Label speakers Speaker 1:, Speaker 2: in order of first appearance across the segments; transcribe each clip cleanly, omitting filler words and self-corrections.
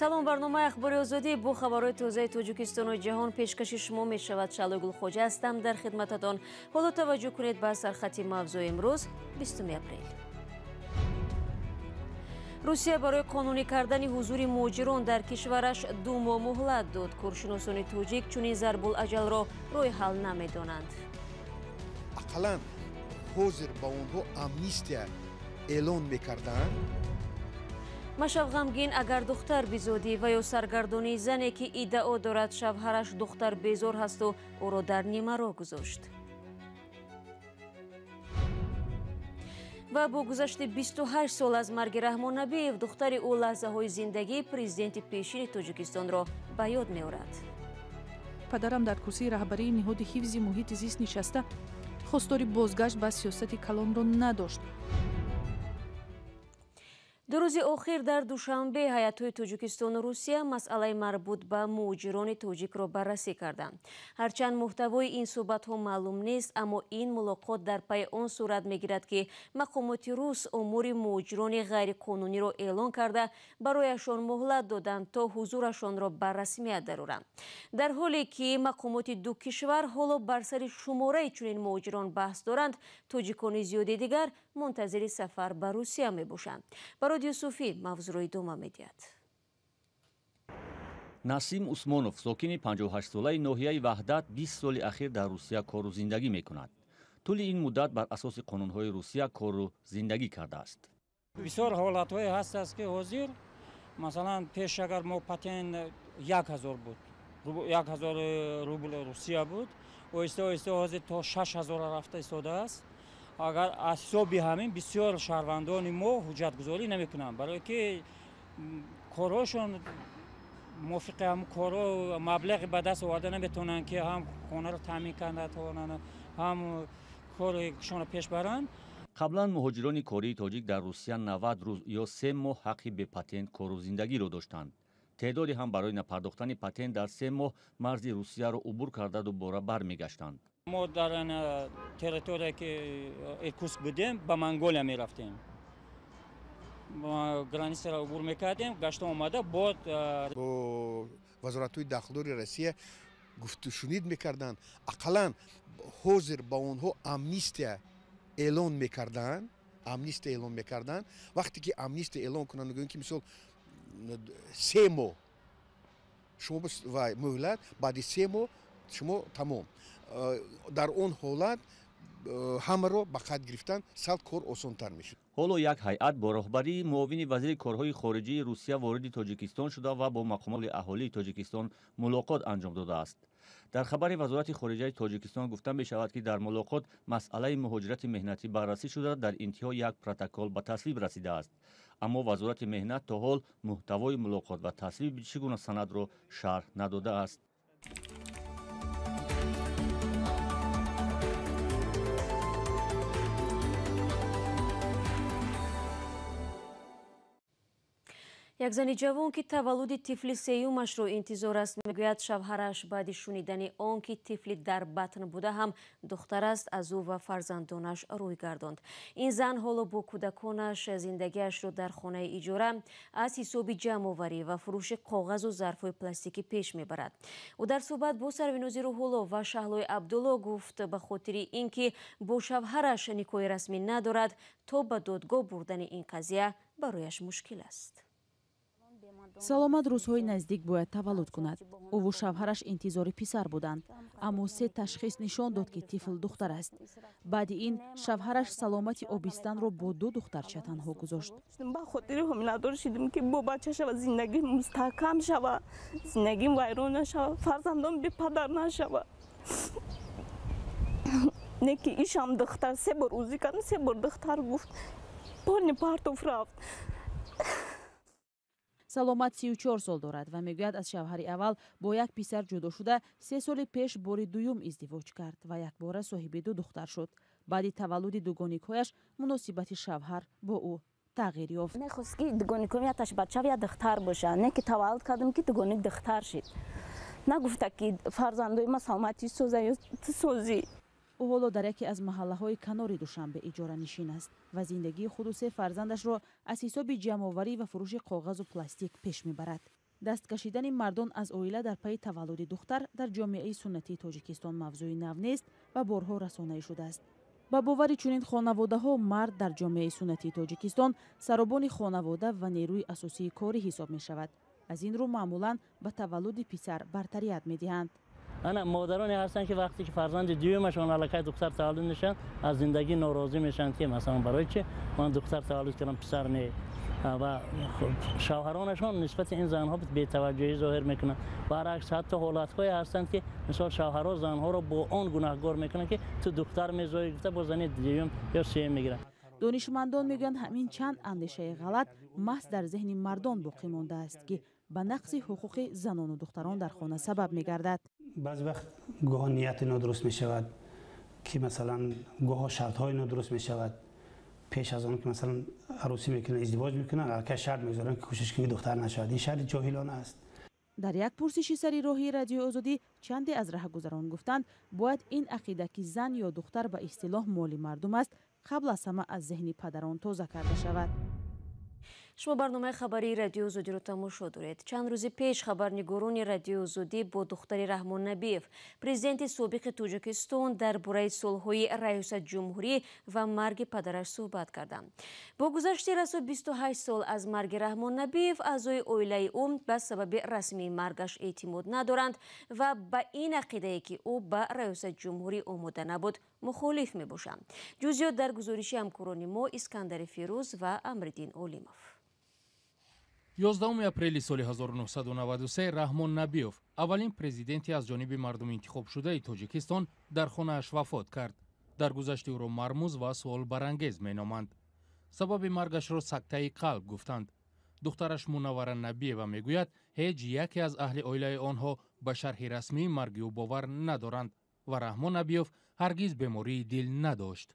Speaker 1: Салом, барномаи Ахбори Озодӣ бо хабарҳои тозаи Тоҷикистону ҷаҳон пешкаши шумо мешавад. Шаълои Гулхоҷа ҳастам дар хидмататон. Ҳоло таваҷҷӯҳ кунед ба сархати мавзӯи имрӯз, 20 апрел. Русия барои қонунӣ кардани ҳузури муҳоҷирон дар кишвараш 2 моҳ муҳлат дод. Коршиносони тоҷик чунин зарбулаҷалро роҳи ҳал намедонанд.
Speaker 2: Ақаллан ҳозир ба онҳо амнистия эълон мекарданд.
Speaker 1: Машав ғамгин агар духтар бизодӣ ва ё саргардонии зане ки иддао дорад шавҳараш духтар безор ҳасту ӯро дар нимаро гузошт. Ва бо гузашти 28 сол аз марги Раҳмон Набиев, духтари ӯ лаҳзаҳои зиндагии президенти пешини Тоҷикистонро ба ёд меорад.
Speaker 3: Падарам дар курсии раҳбарии ниҳоди ҳифзи муҳити зист нишаста, хостори бозгашт ба сиёсати калонро надошт.
Speaker 1: Ду рӯзи охир дар Душанбе ҳайатҳои Тоҷикистону Русия масъалаи марбут ба муҳоҷирони тоҷикро баррасӣ карданд. Ҳарчанд муҳтавои ин суҳбатҳо маълум нест, аммо ин мулоқот дар пайи он сурат мегирад, ки мақомоти рус умури муҳоҷирони ғайриқонуниро эълон карда, барояшон муҳлат доданд, то ҳузурашонро ба расмият дароранд. Дар ҳоле ки мақомоти ду кишвар ҳоло бар сари шумораи чунин муҳоҷирон баҳс доранд, тоҷикони зиёди дигар мунтазири сафар ба Русия мебошанд. Барод Юсуфӣ мавзӯъро идома медиҳад.
Speaker 4: Насим Усмонов, сокини 58-солаи ноҳияи Ваҳдат, 20 соли ахир дар Русия кору зиндагӣ мекунад. Тӯли ин муддат бар асоси қонунҳои Русия кору зиндагӣ кардааст.
Speaker 5: Бисёр ҳолатҳое ҳастааст, ки ҳозир, масалан, пеш агар мо патент 1000 буд, 1000 рубл Русия буд, оҳиста оҳиста ҳозир то 6000 рафта истодааст. Агар аз ҳисоби ҳамин бисёр шаҳрвандони мо ҳуҷҷатгузорӣ намекунанд, барое ки корҳошон мувофиқи ҳам корҳо маблағи ба даст оварда наметавонанд, ки ҳам хонаро таъмин карда тавонанд, ҳам кори шонро пеш баранд.
Speaker 4: Қаблан муҳоҷирони кории тоҷик дар Русия 90 рӯз ё 3 моҳ ҳаққи бепатент кору зиндагиро доштанд. Теъдоде ҳам барои напардохтани патент дар 3 моҳ марзи Русияро убур карда дубора бармегаштанд.
Speaker 5: Мо дар территория ки Иркутск будем, ба Монголия мерафтем, границаро убур мекардем, гашта омада бод
Speaker 2: бо вазоратҳои дахлдори Россия гуфтушунид мекарданд. Ақаллан ҳозир ба онҳо амнистия эълон мекарданд, амнистия эълон мекарданд. Вақте ки амнистия эълон кунанд, мегӯянд ки мисол 3 моҳ шумо муҳлат, баъди 3 моҳ шумо тамом. Дар он ҳолат ҳамаро ба қайд гирифтан сал кор осонтар мешуд.
Speaker 4: Ҳоло як ҳайат бо роҳбарии муовини вазири корҳои хориҷии Русия вориди Тоҷикистон шуда ва бо мақомоти аҳолии Тоҷикистон мулоқот анҷом додааст. Дар хабари Вазорати хориҷаи Тоҷикистон гуфта мешавад, ки дар мулоқот масъалаи муҳоҷирати меҳнатӣ баррасӣ шуда, дар интиҳо як протокол ба тасвиб расидааст. Аммо Вазорати меҳнат то ҳол муҳтавои мулоқот ва тасвиби чӣ гуна санадро шарҳ надодааст.
Speaker 1: Як зани ҷавон, ки таваллуди тифли сеюмашро интизор аст, мегӯяд шавҳараш баъди шунидани он ки тифли дар батн буда ҳам духтар аст, аз ӯ ва фарзандонаш рӯй гардонд. Ин зан ҳоло бо кӯдаконаш зиндагиашро дар хонаи иҷора аз ҳисоби ҷамъоварӣ ва фурӯши коғазу зарфҳои пластикӣ пеш мебарад. Ӯ дар суҳбат бо Сарвинози Рӯҳулло ва Шаҳлои Абдулло гуфт, ба хотири ин ки бо шавҳараш никоҳи расмӣ надорад, то ба додгоҳ бурдани ин қазия барояш мушкил аст.
Speaker 6: Саломат рӯзҳои наздик бояд таваллуд кунад. Ӯву шавҳараш интизори писар буданд, аммо 3 ташхис нишон дод, ки тифл духтар аст. Баъди ин шавҳараш саломати обистанро бо 2 духтарча танҳо гузошт.
Speaker 7: Ба хотири ҳомиладор шудем, ки бо бача шава, зиндагӣ мустаҳкам шава, зиндагим вайрон нашава, фарзандон бепадар нашава. Не ки ишам духтар, 3 бор узӣ кардам, 3 бор духтар гуфт, полни партов рафт.
Speaker 6: Саломат 34 сол дорад ва мегӯяд аз шавҳари аввал бо як писар ҷудо шуда, 3 соли пеш бори дуюм издивоҷ кард ва якбора соҳиби 2 духтар шуд. Баъди таваллуди дугоникҳояш муносибати шавҳар бо ӯ тағйир ёфт.
Speaker 7: Мехост ки дугоникҳоям яташ бача я духтар боша, не ки таваллуд кардам ки дугоник духтар шид. Нагуфта ки фарзандои ма саломатӣ соза ё ту созӣ.
Speaker 6: Ӯ ҳоло дар яке аз маҳаллаҳои канори Душанбе иҷоранишин аст ва зиндагии худу се фарзандашро аз ҳисоби ҷамъоварӣ ва фурӯши коғазу пластик пеш мебарад. Даст кашидани мардон аз оила дар пайи таваллуди духтар дар ҷомеаи суннатии Тоҷикистон мавзӯи нав нест ва борҳо расонаӣ шудааст. Ба бовари чунин хонаводаҳо, мард дар ҷомеаи суннатии Тоҷикистон саробони хонавода ва нерӯи асосии корӣ ҳисоб мешавад. Аз ин рӯ маъмулан ба таваллуди писар бартарият медиҳанд.
Speaker 8: Ана модароне ҳастанд, ки вақте ки фарзанди дуюмашон аллакай духтар таваллуд мешаванд, аз зиндагӣ норозӣ мешаванд, ки масалан, барои чи ман духтар таваллуд кардам, писар не. Ва шавҳаронашон нисбати ин занҳо бетаваҷҷӯҳӣ зоҳир мекунанд. Баръакс, ҳатто ҳолатҳое ҳастанд, ки мисол, шавҳарҳо занҳоро бо он гунаҳгор мекунанд, ки ту духтар мезоӣ, гуфта бо зани дуюм ё сеюм мегиранд.
Speaker 6: Донишмандон мегӯянд, ҳамин чанд андешаи ғалат маҳз дар зеҳни мардон боқӣ мондааст, ки ба нақзи ҳуқуқи занону духтарон дар хона сабаб мегардад.
Speaker 9: Баъзе вақт гоҳо нияти нодуруст мешавад, ки масалан, гоҳо шартҳои нодуруст мешавад. Пеш аз он ки, масалан, арӯсӣ мекунанд, издивоҷ мекунанд, аллакай шарт мегузоранд, ки кӯшиш кунед, духтар нашавад. Ин шарти ҷоҳилона аст.
Speaker 6: Дар як пурсиши сари роҳи Радиои Озодӣ чанде аз раҳгузарон гуфтанд, бояд ин ақида, ки зан ё духтар ба истилоҳ моли мардум аст, қабл аз ҳама аз зеҳни падарон тоза карда шавад.
Speaker 1: Шумо барномаи хабарии Радиои Озодиро тамошо доред. Чанд рӯзи пеш хабарнигорони Радиои Озодӣ бо духтари Раҳмон Набиев, президенти собиқи Тоҷикистон, дар бораи солҳои раёсатҷумҳурӣ ва марги падараш суҳбат карданд. Бо гузашти расо 28 сол аз марги Раҳмон Набиев, аъзои оилаи ӯ ба сабаби расмии маргаш эътимод надоранд ва ба ин ақидае, ки ӯ ба раёсатҷумҳурӣ омода набуд, мухолиф мебошанд. Ҷузъиёт дар гузориши ҳамкорони мо Искандари Фирӯз ва Амриддин Олимов.
Speaker 10: 11 апрели соли 1993 Раҳмон Набиёв, аввалин президенти аз ҷониби мардум интихобшудаи Тоҷикистон, дар хонааш вафот кард. Даргузашти ӯро мармуз ва суолбарангез меноманд. Сабаби маргашро сактаи қалб гуфтанд. Духтараш Мунаввара Набиева мегӯяд, ҳеҷ яке аз аҳли оилаи онҳо ба шарҳи расмии марги ӯ бовар надоранд ва Раҳмон Набиёв ҳаргиз бемории дил надошт.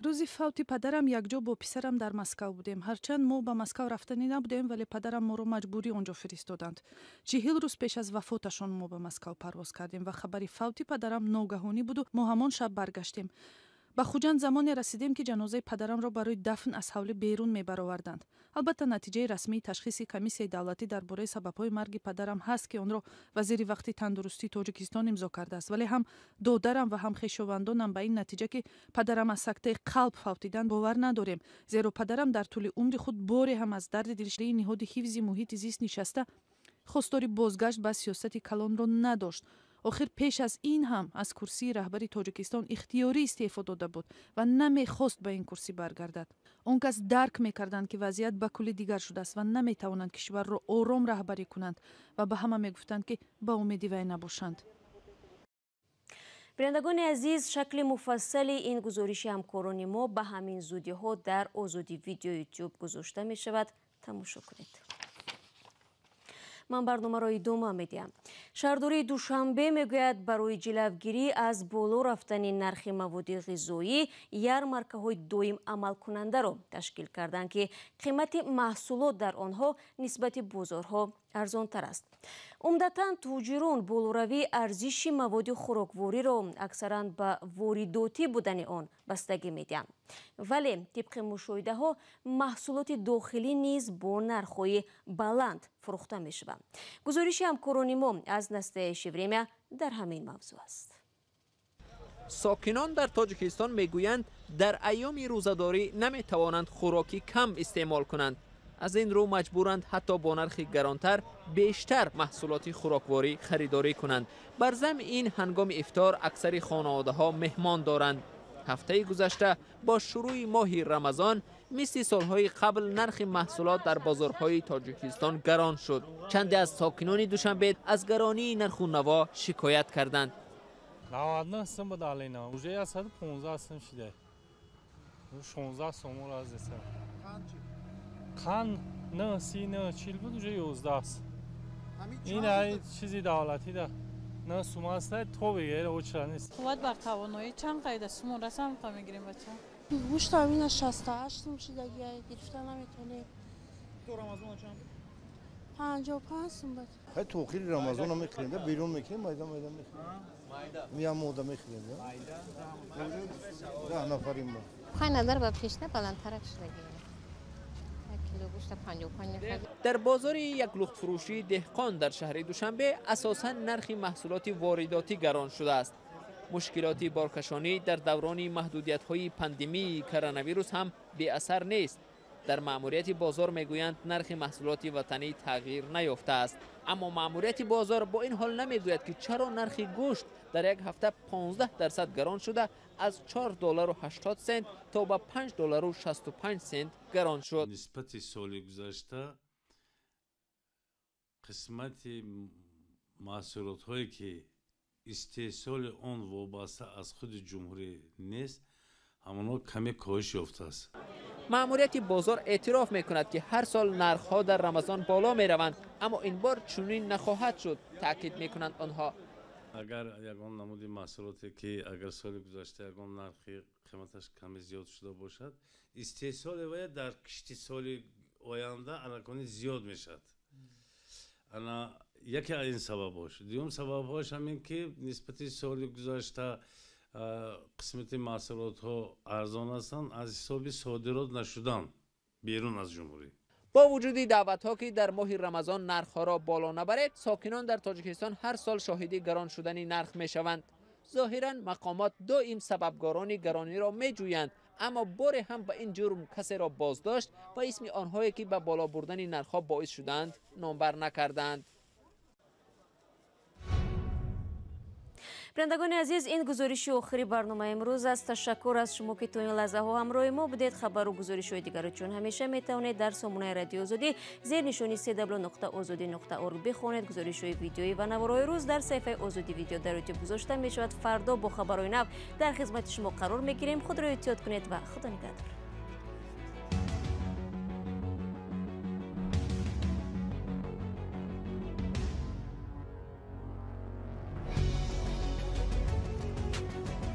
Speaker 3: Рӯзи фавти падарам якҷо бо писарам дар Москав будем. Ҳарчанд мо ба Москав рафтанӣ набудем, вале падарам моро маҷбурӣ он ҷо фиристоданд. 40 рӯз пеш аз вафоташон мо ба Москав парвоз кардем ва хабари фавти падарам ногаҳонӣ буду мо ҳамон шаб баргаштем. Ба Хуҷанд замоне расидем, ки ҷанозаи падарамро барои дафн аз ҳавлӣ берун мебароварданд. Албатта, натиҷаи расмии ташхиси комиссияи давлатӣ дар бораи сабабҳои марги падарам ҳаст, ки онро вазири вақти тандурустии Тоҷикистон имзо кардааст, вале ҳам додарам ва ҳам хешовандонам ба ин натиҷа, ки падарам аз сактаи қалб фавтидан, бовар надорем, зеро падарам дар тӯли умри худ боре ҳам аз дарди дилшии ниҳоди ҳифзи муҳити зист нишаста хостори бозгашт ба сиёсати калонро надошт. Охир пеш аз ин ҳам аз курсии раҳбари Тоҷикистон ихтиёрӣ истеъфо дода буд ва намехост ба ин курсӣ баргардад. Он кас дарк мекарданд, ки вазъият ба куллӣ дигар шудааст ва наметавонанд кишварро ором раҳбарӣ кунанд ва ба ҳама мегуфтанд, ки ба умеди вай набошанд.
Speaker 1: Бинандагони азиз, шакли муфассали ин гузориши ҳамкорони мо ба ҳамин зудиҳо дар Озодӣ Видео Ютуб гузошта мешавад. Тамошо кунед. Ман барномаро идома медиҳам. Шаҳрдории Душанбе мегӯяд, барои ҷилавгирӣ аз боло рафтани нархи маводи ғизоӣ ярмаркаҳои доим амалкунандаро ташкил карданд, ки қимати маҳсулот дар онҳо нисбати бозорҳо арзонтар аст. Умдатан тоҷирон болоравии арзиши маводи хӯроквориро аксаран ба воридотӣ будани он бастагӣ медиҳанд, вале тибқи мушоҳидаҳо маҳсулоти дохилӣ низ бо нархҳои баланд фурӯхта мешаванд. Гузориши ҳамкорони мо аз «Настоящее время» дар ҳамин мавзӯъ аст.
Speaker 11: Сокинон дар Тоҷикистон мегӯянд, дар айёми рӯзадорӣ наметавонанд хӯроки кам истеъмол кунанд. Аз ин рӯ маҷбуранд ҳатто бо нархи гаронтар бештар маҳсулоти хӯрокворӣ харидорӣ кунанд. Бар замми ин, ҳангоми ифтор аксари хонаводаҳо меҳмон доранд. Ҳафтаи гузашта бо шурӯи моҳи Рамазон, мисли солҳои қабл, нархи маҳсулот дар бозорҳои Тоҷикистон гарон шуд. Чанде аз сокинони Душанбе аз гаронии нарху наво шикоят карданд.
Speaker 12: 99 сум буд алина, уже 115 сум шида, 16 сомон аз қанд 9 30, 9 40 буд, уже 11. Ин ай чизи давлатӣ да 9 сум аст, то бигир очра нест.
Speaker 13: Қувват бар тавоноӣ чанд қайда сумон расам қа мегирем, бача.
Speaker 14: Гӯштам ина 68 сум шидагия, гирифта наметонем.
Speaker 15: То Рамазон чанд?
Speaker 14: 55 сум буд.
Speaker 16: Хай, то охири Рамазона мехӯрем, да, берун мекунем, майда майда мехӯрем. Мия мода мехӯрем, да? 10 нафарим мо.
Speaker 17: Хай, назар ба пешна баландтарак шудагия. Кило гӯшта 55 мехарем.
Speaker 11: Дар бозори як лухтфурӯшии деҳқон дар шаҳри Душанбе асосан нархи маҳсулоти воридотӣ гарон шудааст. Мушкилоти боркашонӣ дар даврони маҳдудиятҳои пандемии коронавирус ҳам беасар нест. Дар маъмурияти бозор мегӯянд, нархи маҳсулоти ватанӣ тағйир наёфтааст. Аммо маъмурияти бозор бо ин ҳол намегӯяд, ки чаро нархи гӯшт дар як ҳафта 15% гарон шуда, аз 4 доллару 80 сент то ба 5 доллару 65 сент гарон шуд.
Speaker 18: Нисбати соли гузашта қисмати маҳсулотҳое, ки истеҳсоли он вобаста аз худи ҷумҳурӣ нест, ҳамонҳо каме коҳиш ёфтааст.
Speaker 11: Маъмурияти бозор эътироф мекунад, ки ҳар сол нархҳо дар Рамазон боло мераванд, аммо ин бор чунин нахоҳад шуд, таъкид мекунанд онҳо.
Speaker 18: Агар ягон намуди маҳсулоте, ки агар соли гузашта ягон нархи қиматаш каме зиёд шуда бошад, истеҳсоли вая дар кишти соли оянда аллакони зиёд мешавад. Ана яке аз ин сабабҳош. Дуюм сабабҳош ҳамин, ки нисбати соли гузашта қисмати маҳсулотҳо арзон ҳастанд аз ҳисоби содирот нашудан берун аз ҷумҳурӣ.
Speaker 11: Бо вуҷуди даъватҳо, ки дар моҳи Рамазон нархҳоро боло набаред, сокинон дар Тоҷикистон ҳар сол шоҳиди гарон шудани нарх мешаванд. Зоҳиран мақомот доим сабабгорони гарониро меҷӯянд, аммо боре ҳам ба ин ҷурм касеро боздошт ва исми онҳое, ки ба боло бурдани нархҳо боис шуданд, номбар накарданд.
Speaker 1: Бинандагони азиз, ин гузориши охири барномаи имрӯз аст. Ташаккур аз шумо, ки то ин лаҳзаҳо ҳамроҳи мо будед. Хабару гузоришҳои дигарро чун ҳамеша метавонед дар сомонаи Радиои Озодӣ зери нишони cw.ozodi.org бихонед. Гузоришҳои видеоӣ ва наворҳои рӯз дар саҳифаи Озодӣ видео дар Ютуб гузошта мешавад. Фардо бо хабарҳои нав дар хизмати шумо қарор мегирем. Худро эҳтиёт кунед ва Худо нигаҳдор.